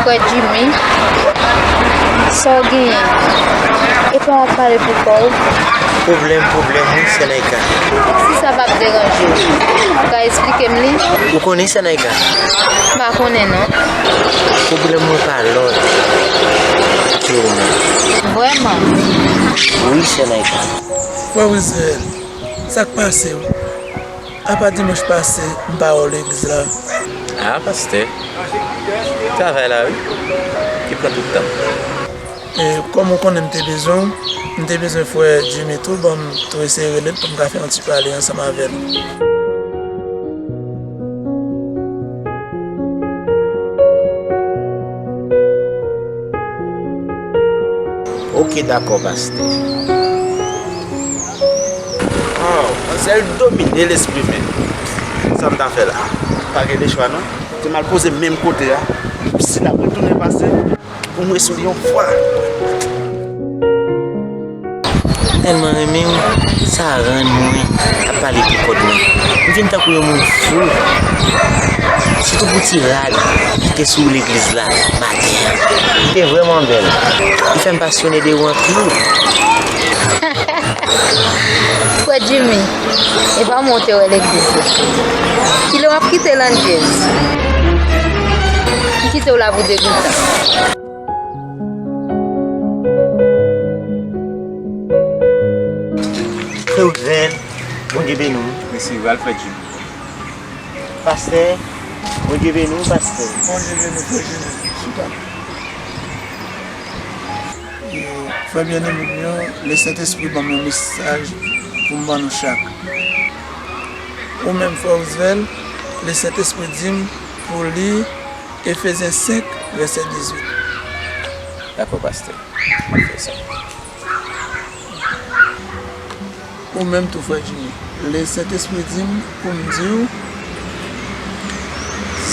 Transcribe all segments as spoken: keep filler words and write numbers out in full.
Frè Jimmy, sa w genyen? Epa w ap pale pou kò w? Pwoblèm, pwoblèm, wi, sè Naïka. Si sa p ap deranje w, ou ka eksplike m li? Ou konnen sè Naïka? M pa konnen, non. Pwoblèm mwen pa lòt ke ou menm. Vrèman? Wi, sè Naïka. Frè Wiswell, sa k pase w? Apa dimanch pase, m pa wè w legliz la. A, pastè. Travay la, wi. Ki pran tout tan. E, kòm ou konnen m te bezwen w, m te bezwen frè Jimmy tou, bon, m tou eseye rele l pou m ka fè yon ti pale ansanm avè l. Oke, dakò, pastè. Oh, manzè domine lespri m. Sa m ta fè la? Pa gen lechwa, non. Te m al poze menm kote a. Si n ap retounen pase, pou mwen sou li yon fwa. M tèlman renmen w, sa rann mwen ap pale pou kòd mwen. M vin tankou yon moun fou. Sitou pou ti rad ki te sou legliz la maten an. Li te vrèman bèl. Li fè m pasyone de ou anpil. Frè Jimmy, e pa mwen w te wè legliz la. Kilè w ap kite Landjez? M kite w la pou degoutan. Frè Wiswell, Bondye beni w. Mèsi, Val, frè Jimmy. Pastè, Bondye beni w, pastè. Bondye beni w, frè Jimmy. Chita. E, frè byeneme m yo, Lesentespri ban m yon mesaj pou m ban nou chak. Ou menm, frè Wiswell, Lesentespri di m pou li Efezyen senk, vèsè dizuit. Dakò, pastè. M ap fè sa. Ou menm tou, frè Jimmy. Lesentespri di m pou m di w.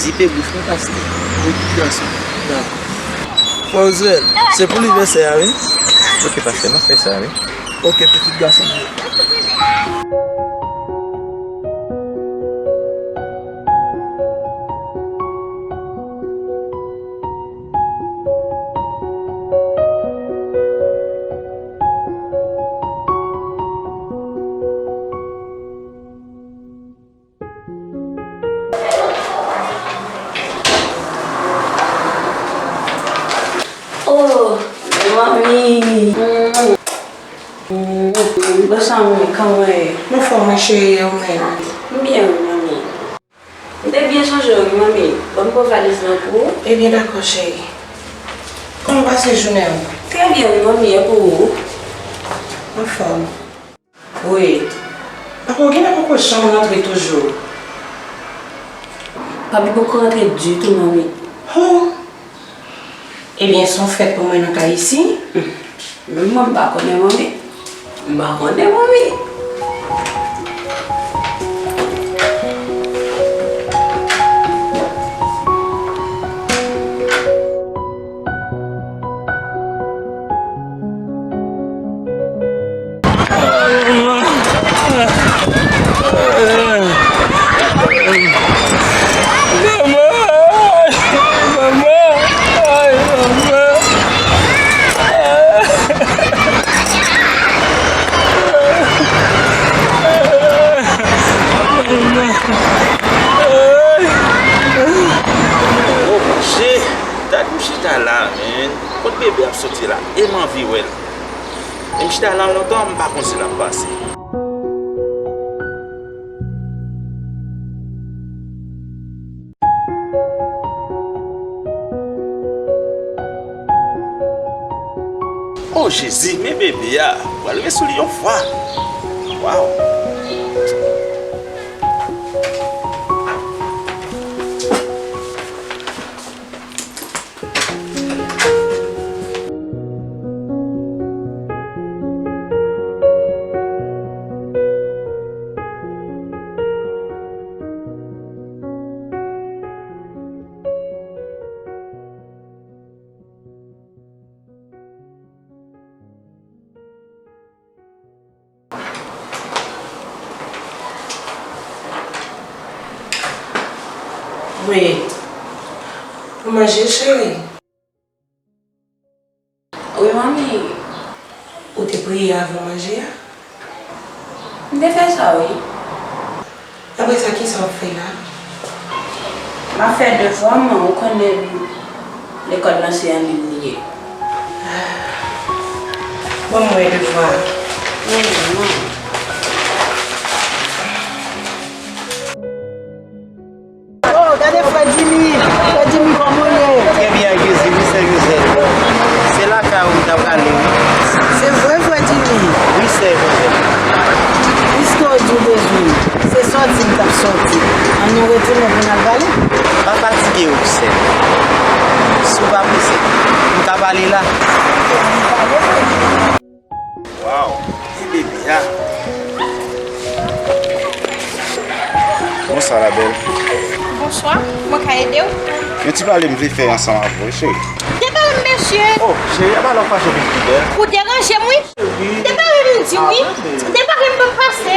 Zipe bouch mwen, pastè. Wi, gason. Dakò. Frè Wiswell, se pou li vèsè a, wi. Oke, pastè, m ap fè sa, wi. Oke, pitit gason m yo. Oh, manmi. Bonswa, manmi, kòman w ye? Mwen fò, mwen cheri, e ou menm? M byen, wi, manmi. M te byen sonje w, wi, manmi. Ban m pran valiz lan pou ou. Ebyen, dakò, cheri. Kòman w pase jounen w? Trè byen, wi, manmi, e pou ou? Anfòm. Wi. Apa w genlè poko janm rantre toujou? Papi poko rantre ditou, manmi. Ho! Ebyen, se yon fèt pou mwen nan kay isi. Menm mwen, m pa konnen, manmi. M pa konnen, manmi. Manman! Manman! Ay, manman! Manman! Ay! Oh, Bondye! Dat m chita la, men. Kot bebe ap soti la? E m anvi wè l. E m chita la lontan, m pa konn si l ap pase. O Jezi, men bebe a, pral rive sou li yon fwa. Waw. Wi. Ou manje, cheri? Avan manje a? M te fè sa, wi. Apre sa, kisa w ap fè la? M ap fè devwa m, ou konnen lekòl lan se an liy li ye. Ban m wè devwa a. Non, non. Oh, gade frè Jimmy! Frè Jimmy, kòman w ye? Trè byen, Jezi, wi, sè Jozèf. Se lakay ou m ta prale, wi. Se vre, frè Jimmy? Wi, sè Jozèf. Piske w di w bezwen m, se sòti m t ap sòti. Ann nou retounen pou n al pale? Pa fatige w, sè. Si w pa prese, m ka pale la. Ann pale, frè Jimmy. Waw, e bebe a. Bonswa, la belle. Bonswa, mwen ka ede w? Yon ti pale m vle fè ansanm avè w, cheri. Depare m, mesye! Oh, cheri, apa lè w fache w vin pi bèl? Ou deranje m, wi. Cheri. Depare m, m di w, wi. Ah, bebe. Depare m, ban m pase.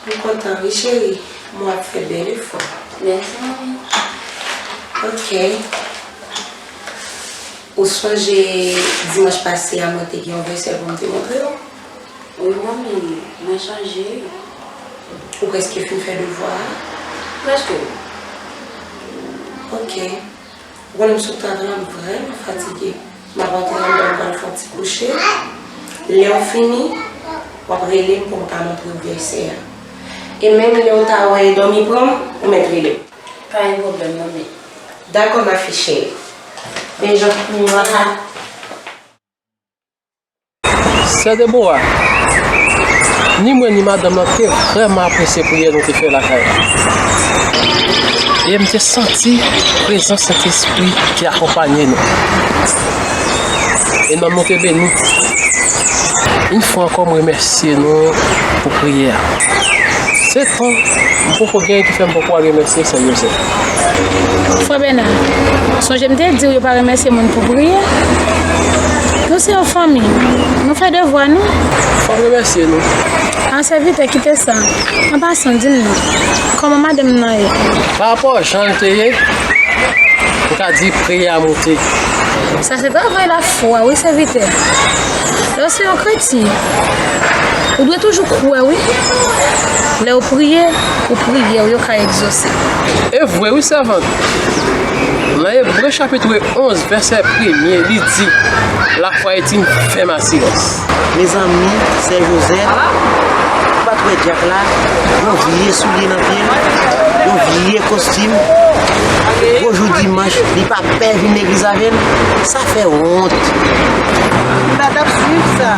M kontan, wi, cheri. Mwen ap fè bèl efò. Mèsi, manmi. Ok. Ou sonje dimanch pase a, mwen te gen yon vèsè pou m te montre w? Wi, manmi, mwen sonje. Ou prèske fin fè devwa a? Prèske, wi. Ok. Ou konnen m sot travay la, m vrèman fatige. M ap antre anndan, m pral fè yon ti kouche. Lè w fini, w ap rele m pou m ka montre w vèsè a. E menm lè w ta wè dòmi pran m, ou mèt rele m. Pa gen pwoblèm, manmi. Dakò, ma fille chérie. Bèl jan. Sè Debora, ni mwen ni madanm nan te vrèman apresye priyè nou te fè lakay la. E m te santi prezans Sentespri ki akonpanye nou. E nanm nou te beni. Yon fwa ankò, m remèsye nou pou priyè a. Setan, m poko gen ki fè m poko al remèsye Sè Jozèf. Frè Bèna, sonje m te di w yo pa remèsye moun pou priyè. Nou se yon fanmi. Nou fè devwa nou. Fò m remèsye nou. An sèvitè, kite sa. An pasan, di m non. Kòman madanm nan ye? Pa rapò jan l te ye, m ka di priyè a moute. Sa se travay lafwa, wi, sèvitè. Lè w se yon kretyen, ou dwe toujou kwè, wi. Lè w priye, ou priyè w yo ka egzose. E vre, wi, sèvant. Nan Ebre chapit onz, vèsè premye, li di, la foi est une ferme assurance. Mezanmi, sè Jozèf, ou pa t wè dyak la, yon vye soulye nan pye l, yon vye kostim, gwo jou dimanch, li pa pè vin legliz avè n, sa fè wont. M pa t ap swiv sa.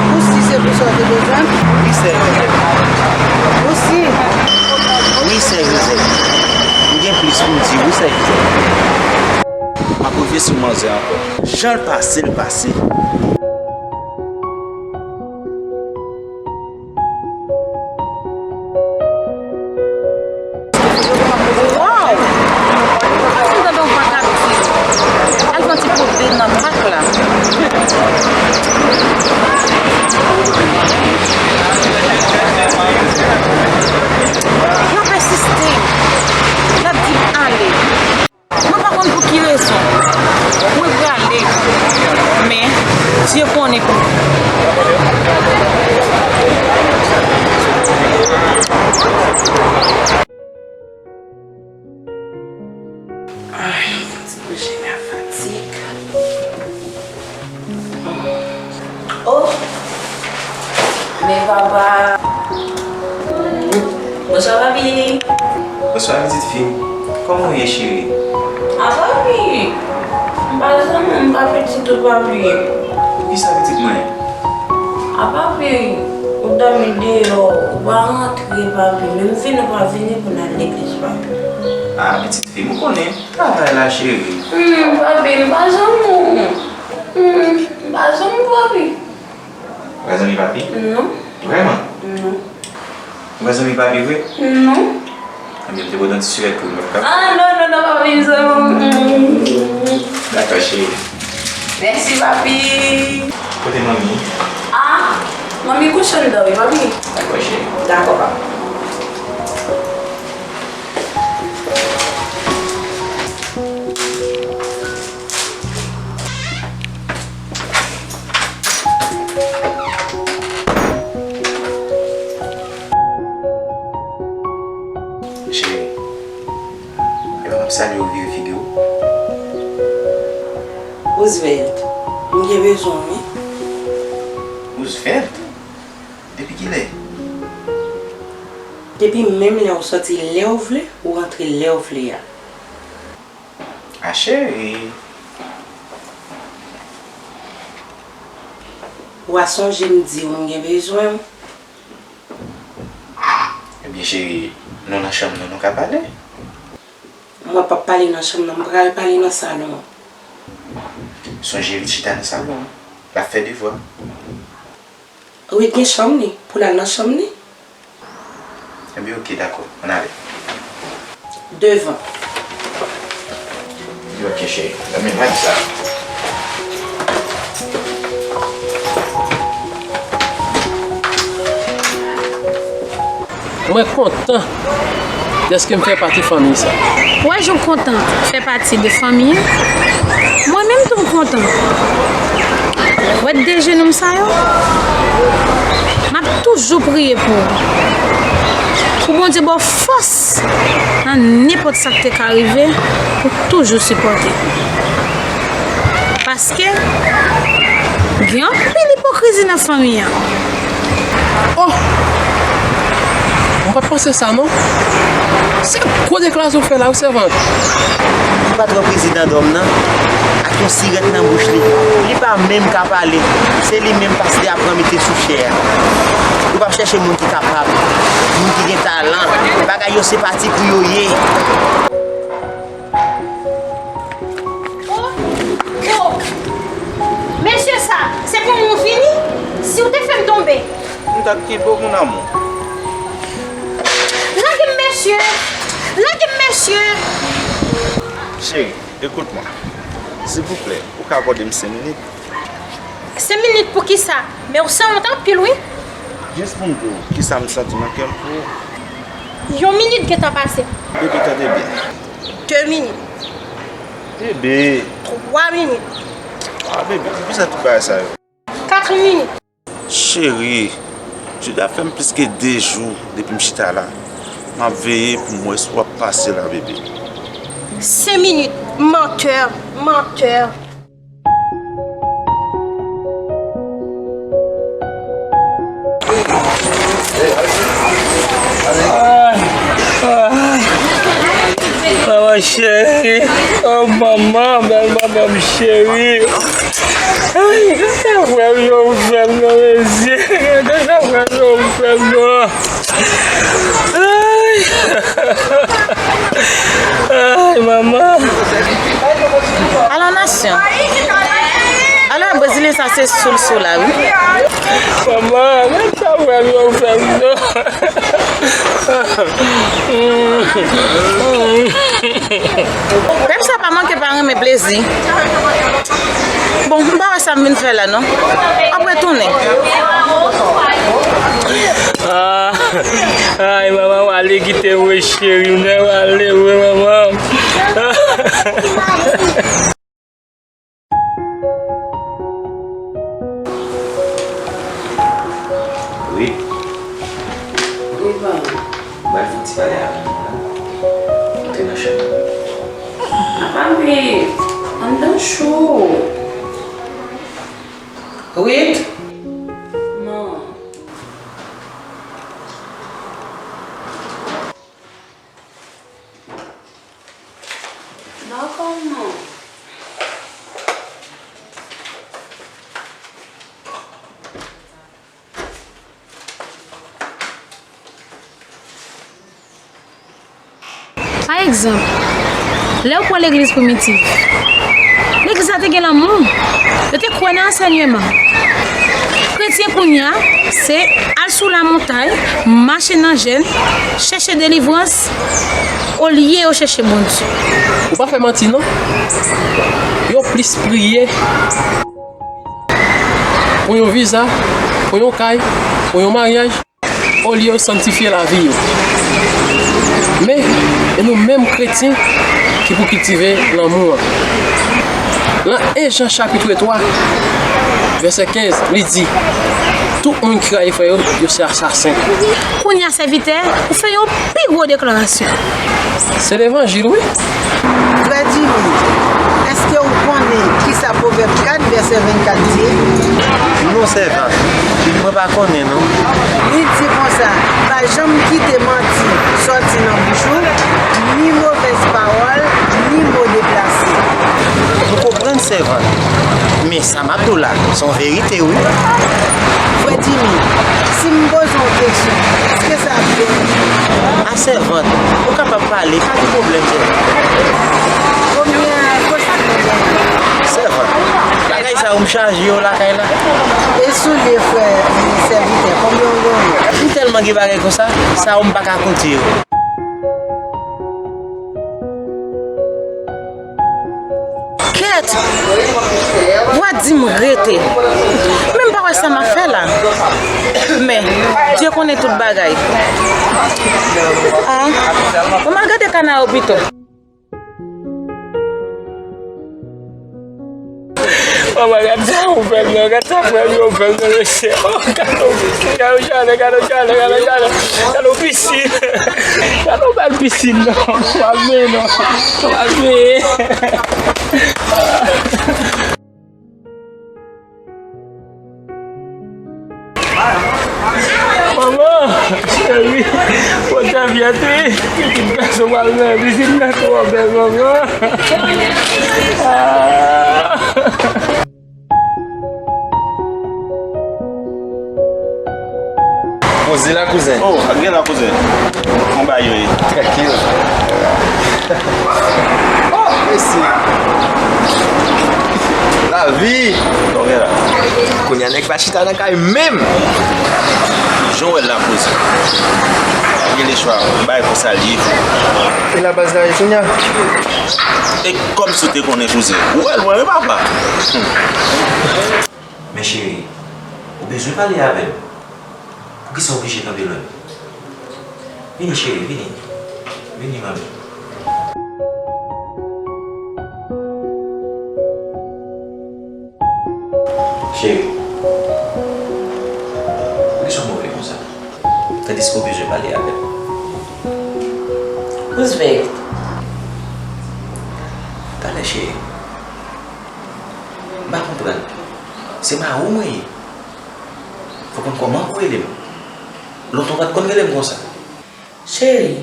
Ou si se pou sa w te bezwen m? Wi, sè Jozèf. Ou si? Wi, sè Jozèf. M gen plis pou m di, wi, sè Jozèf. M ap rive sou manzè ankò. Jan l pase, l pase. Waw! Ann tande yon vwa k ap di, al fè yon ti pwomennen nan pak la. Yo pèsiste. Y ap di m ale. Mwen pa konn pou ki rezon. Mwen prale. Men, Dye konnen pou. Ay, fò ti bouje la fatig. Oh! Men papa. Bonswa, papi. Bonswa, pitit fi m. Kòman w ye, cheri? A, papi. M pa zanmi, m pa pitit ou, papi. Poukisa pitit mwen? A, papi, ou dòmi deyò, ou pa rantre, papi. Menm vini, ou pa vini pou n al legliz, papi. A, pitit fi m, ou konnen. Travay la, cheri. Hmm, papi, m pa zanmi w. Hmm, m pa zanmi w, papi. Ou pa zanmi papi? Non. Vrèman? Non. Ou pa zanmi papi vre? Non. Ebyen, m te ba w yon ti sirèt pou l, pa ka. Ah, non, non, non, papi, m zanmi w. Hmm. Dakò, cheri. Mèsi, papi. Kote manmi? Ah, manmi kouche anndan, wi, papi. Dakò, cheri. Dakò, papi. Mwen Roosevelt, m gen bezwen w, wi. Roosevelt? Depi kilè? Depi menm lè w sòti lè w vle, ou rantre lè w vle a. A cheri. W a sonje m di w m gen bezwen w. Ebyen cheri, nou nan chanm nan, nou ka pale. Mwen p ap pale nan chanm nan, m pral pale nan salon an. Sonje Rit chita nan salon an, l ap fè devwa. Rit gen chanm li, pou l al nan chanm li. Ebyen oke, dakò, ann ale. Devan. Ebyen oke cheri, renmen vibe sa. Mwen kontan dèske m fè pati fanmi sa. Ou wè jan w kontan fè pati de fanmi an? Mwen menm tou m kontan. Ou wè de jenou m sa yo? M ap toujou priye pou ou. Pou Bondye ba w fòs nan nenpòt sa k te ka rive, pou w toujou sipòte. Paske gen anpil ipokrizi nan fanmi an. Oh! Mwen pa t panse sa non. Se gwo deklarasyon w fè la wi, sèvant. Ki patwon prezidan dòm nan, ak yon sirèt nan bouch li, li pa menm ka pale. Se li menm pastè a pran mete sou chè a. Ou p ap chèche moun ki kapab, moun ki gen talan. Bagay yo se pati pou yo ye. Oh! Oh! Mesye sa, se pou mwen w vini? Si w te fè m tonbe. M t ap kenbe w, mon amour. Lage m, mesye! Lage m, mesye! Cheri, ekout mwen. Silvouplè, ou ka akòde m senk minit? Senk minit pou kisa? Men w sanwont anpil, wi. Jis pou m di w kisa m santi nan kè m pou ou. Yon minit gentan pase. Bebe, tande byen. De minit. Bebe. Twa minit. Ah, bebe, poukisa tout bagay sa yo? Kat minit. Cheri, jodi a fè m plis ke de jou depi m chita la. M ap veye pou m wè si w ap pase la, bebe. Senk minit. Mantè, mantè. Ay, ay. Manman cheri, oh manman, bèl manman m cheri. Ay, gade sa frè m yo fè m nan mesye. Gade sa frè m yo fè m nan. Ay. Ay, manman. Alò, nasyon. Alò, brezilyen sa se sou l sou la, wi. Manman, gade sa frè m yo fè m nan. Pèp sa pa manke pa renmen plezi. Bon, m pa wè sa m vin fè la non. M ap retounen. Ah, ay, manman, w ale kite m wi, cheri, m nan w ale wi, manman. Wi. Wi, pa. M pral fè yon ti pale avè w la. Antre nan chanm nan. Apa, men, anndan cho. Rit. Man. Dakò, man. Pa egzanp, lè yo pran legliz primitif, legliz la te gen lanmou. Yo te kwè nan ansèyman. Kretyen kounye a, se al sou lamontay, mache nan jèn, chèche delivrans, olye yo chèche Bondye. Ou pa fè manti non. Yo plis priye pou yon viza, pou yon kay, pou yon maryaj, olye yo sanntifye lavi yo. Men, e nou menm kretyen ki pou kiltive lanmou an. Lan en Jan chapit twa, vèsè kenz, li di, tout moun ki rayi frè yo, yo se asasen. Kounye a, sèvitè, ou fè yon pi gwo deklarasyon. Se levanjil, wi. Frè Jimmy, èske ou konnen ki Sa Pwovèb kat, vèsè vennkat di. Non, sèvant, mwen pa konnen, non. Li di konsa, pa janm kite manti sòti nan bouch ou, ni movèz pawòl, ni mo deplase. M konprann, sèvant, men sa m ap di w la, se yon verite, wi. Frè Jimmy, si m poze w yon keksyon, èske sa ap deranj ou? A, sèvant, ou kapab pale, pa gen pwoblèm, sèvant. Konbyen kostim ou genyen? Sèvant, bagay sa yo m chaje yo lakay la. E soulye, frè sèvitè, konbyen ou genyen? M tèlman gen bagay konsa, sa yo m pa ka konte yo. Kèt! Vwa di m rete. Men m pa wè sa m ap fè la. Men, Dye konnen tout bagay. Ah, bon, m al gade kana yo pito. Manman, gad sa yo fè m nan, gad sa frè m yo fè m nan, mesye. Oh, gad yon pisin, gad yon chalè, gad yon chalè, gad yon chalè, gad yon pisin. Gad yon bèl pisin, non. W ap veye, non. W ap veye. Manman, cheri, bon sèvyèt, wi. Pitit gason pa l nan pisin nan twò bèl, manman. Ah. Poze la, kouzen. Oh, gen la, kouzen. Anba yo ye. Trankil. Oh, mesye. Lavi. Kounye a nèg pa chita nan kay menm. Jan w wè l la, kouzen. Gen lechwa, bay konsa l ye. E la baz la ye kounye a? E kòmsi w te konnen, kouzen. Ou wè l, mwen, wi, papa. Hmm. Men cheri, ou bezwen pale avè m. Poukisa w oblije kanpe lwen m? Vini, cheri, vini. Vini, manmi. Cheri, poukisa w move konsa? Tandiske w bezwen pale avè m. Roosevelt. Talè, cheri. M pa konprann. Se mari w mwen ye. Fò konn kòman pou w rele m. Lontan w pa t konn rele m konsa. Cheri,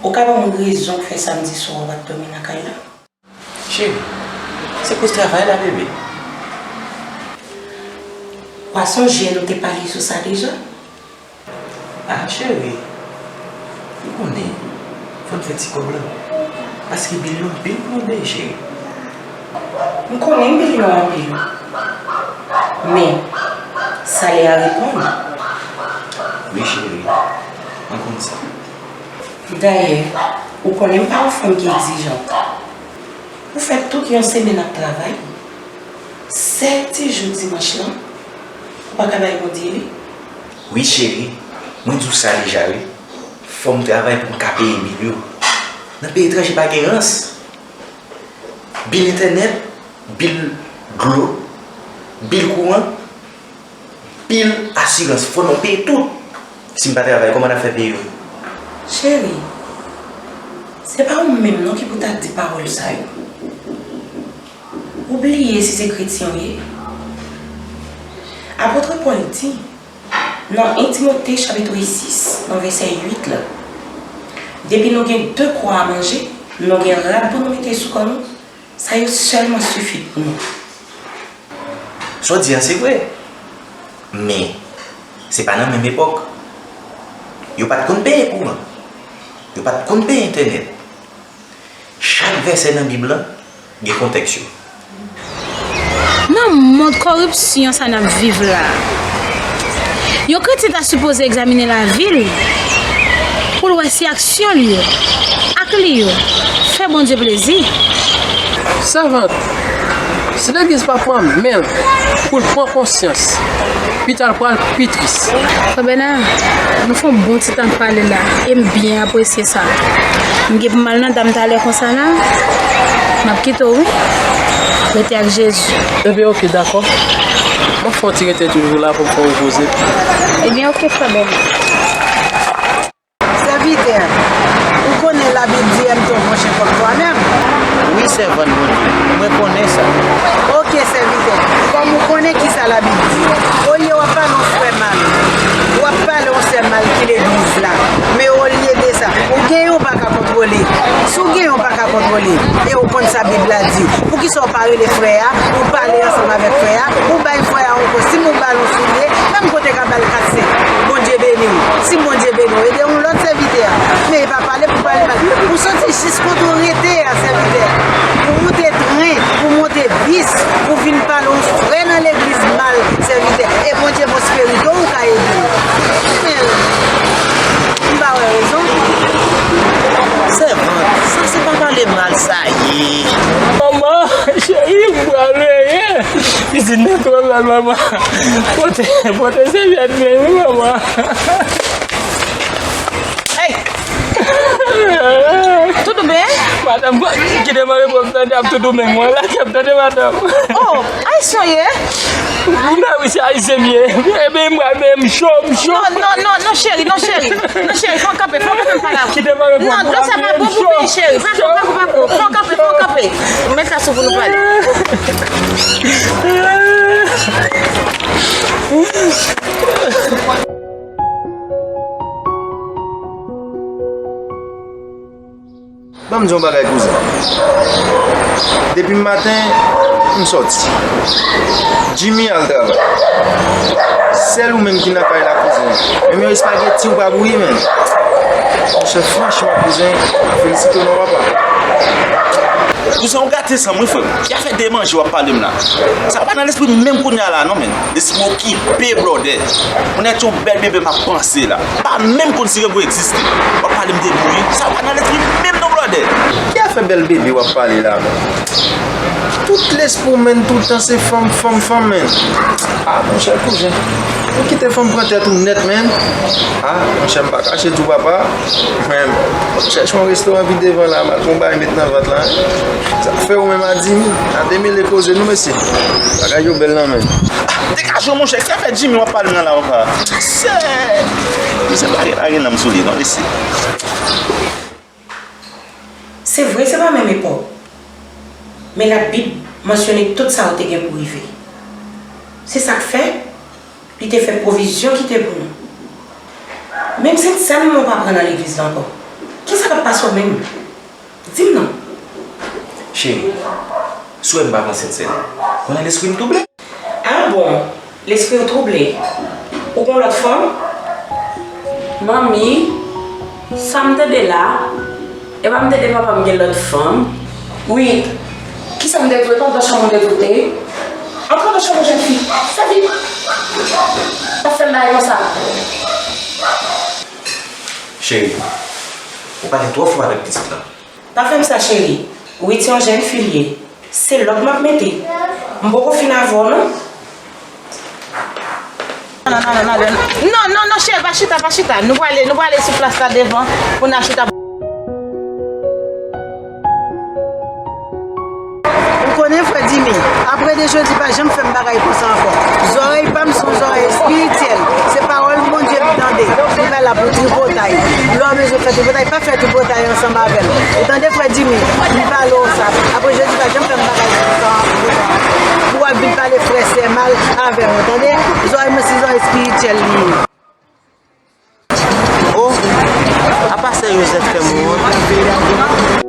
ou ka ban m rezon k fè samdi swa ou pa t dòmi nan kay la? Cheri, se koz travay la, bebe. W a sonje nou te pale sou sa deja? Ah, cheri, ou konnen, fò n fè ti kòb la. Paske bil yo anpil pou nou peye, cheri. M konnen bil yo anpil. Men, salè a reponn. Wi, cheri, mwen konn sa. Dayè, ou konnen m pa yon fanm ki egzijant. Ou fè tout yon semèn ap travay, sèl ti jou dimanch lan, ou pa ka bay Bondye li? Wi, cheri, mwen di w sa deja, wi. Fò m travay pou m ka peye bil yo. Nan peyi etranje pa gen rans. Bil entènèt, bil dlo, bil kouran, bil asirans, fò nou peye tout. Si m pa travay, kòman n ap fè peye yo? Cheri, se pa ou menm non ki pou ta di pawòl sa yo. Ou bliye si se kretyen w ye? Apot Pòl di, nan en Timote chapit sis, nan vèsè uit la, depi nou gen de kwa a manje, nou gen rad pou nou mete sou kò nou, sa yo sèlman sifi pou nou. Sa w di a se vre, men se pa nan menm epòk. Yo pa t konn peye kouran, yo pa t konn peye entènèt. Chak vèsè nan Bib lan gen kontèks yo. Nan mond kòripsyon sa n ap viv la, yon kretyen ta sipoze egzamine lavi l pou l wè si aksyon l yo ak li yo fè Bondye plezi. Sèvant, si legliz pa pran men l pou l pran konsyans, pita l pral pi tris. Frè Bèna, nou fè yon bon ti tan ap pale la, e m byen apresye sa. M gen pou m al nan dam talè konsa la, m ap kite w wi. Rete ak Jezi. Ebyen, oke, dakò. M ap fè yon ti rete toujou la pou m fè w repoze. Ebyen, oke, frè Bèna. Sèvitè, ou konnen Labib di, aime ton prochain comme toi-même. Wi, sèvant Bondye. Mwen konnen sa. Oke, sèvitè, kòm ou konnen ki sa Labib di, olye w ap pale yon frè mal, w ap pale yon sè mal ki legliz la, men olye de sa, ou genyen ou pa ka kontwole. Si w genyen ou pa ka kontwole, e ou konn sa Bib la di, poukisa w pa rele frè a, ou pale ansanm avèk frè a, ou bay frè a yon konsèy, ou ba l yon soulye, menm kote ka ba l kat senk. Bondye beni w. Si Bondye beni w, ede yon lòt sèvitè a. Men e pa pale pou pale mal. Ou santi jis kote w rete a, sèvitè. Pou monte tren, pou monte bis, pou vin pale yon frè nan legliz mal, sèvitè. E Bondye bon spirito ou ka ede. Men, m pa wè rezon. Sèvant, sa se pa pale mal sa ye. Manman, cheri, m pral veye. Pitit nan twò mal, manman. Pote, pote sèvyèt mwen, wi, manman. Hey! Tout ou byen? Madanm, kite mwen reponn tande ap tout ou menm. Mwen la k ap tande, madanm. Oh, Ayisyen w ye? Mwen wi, se Ayisyen m ye. Ebyen, mwen menm, cho, m cho. Non, non, non, non, cheri, non, cheri. Non, cheri, fò w kanpe, fò w kanpe m pale avè w. Kite mwen reponn. Non, dlo sa pa bon pou peyi, cheri. Pa ko, pa ko, pa ko. Fò w kanpe, fò w kanpe. Met la sou pou nou pale. Ban m di yon bagay, kouzen. Depi maten, m sòti. Jimmy al travay. Sèl ou menm ki nan kay la, kouzen. Menm yon espageti ou pa bouyi, menm. Monchè, franchman, kouzen, m felisite w non, papa. Kouzen, ou gate san m, wi, frè m. Ki afè de manje w ap pale m la? Sa pa nan lespri m menm kounye a la, non, menm. Lespri m okipe, blòdè. Ou nèt yon bèl bebe m ap panse la. Pa menm konn si grangou egziste. W ap pale m de bouyi. Sa pa nan lespri m menm non, blòdè. Ki afè bèl bebe w ap pale la, menm? Tout lespri w, menm, tout tan se fanm, fanm, fanm, menm. Ah, monchè, kouzen. Ou kite fanm pran tèt ou nèt, menm. Ah, monchè, m pa kache tou, papa. Menm, m ap chèche yon restoran pi devan la, m al pran yon bagay met nan vant la. Sa fè ou menm a di m, a demele koze nou, mesye. Bagay yo bèl nan men. Degaje w, monchè, se afè Jimmy w ap pale m nan la, papa. Se, se pa gen, pa gen nanm sou li, non, mesye. Se vre, se pa menm epòk. Men Labib mansyone tout sa yo te gen pou rive. Se sa k fè, li te fè pwovizyon ki te pou nou. Menm sentsèn mwen pa pran nan legliz la ankò. Kisa k ap pase w menm? Di m non. Cheri, si w wè m pa pran sentsèn, konnen lespri m twouble. Ah bon, lespri w twouble. Ou gon lòt fanm? Manmi, sa m tande la? Epa m tande papa m gen lòt fanm? Wi. Kisa m te di w? Epa w nan chanm ou te di w te ye? Antre nan chanm ou, jèn fi. Fè vit. Pa fè m bagay konsa. Cheri, ou pale twò fò avèk pitit lan. Pa fè m sa, cheri. Wid se yon jèn fi l ye. Se lòd m ap mete. M poko fin avè w, non. Non, non, non, non, non. Non, non, non, cheri, pa chita, pa chita. Nou prale, nou prale sou plas la devan pou n al chita. Ou konnen, frè Jimmy, apre de jodi, pa janm fè m bagay konsa ankò. Zòrèy pa m se yon zòrèy espirityèl. Se pawòl Bondye m tande. Li pa la pou tripotay. Lè w bezwen fè tripotay, pa fè tripotay ansanm avè l. Ou tande, frè Jimmy? M pale w sa. Apre jodi, pa janm fè m bagay konsa ankò. Pou w ap vin pale frè, sè mal avè m, ou tande? Zòrèy mwen se zòrèy espirityèl li ye. Oh, apa sè Joseph fè m wont?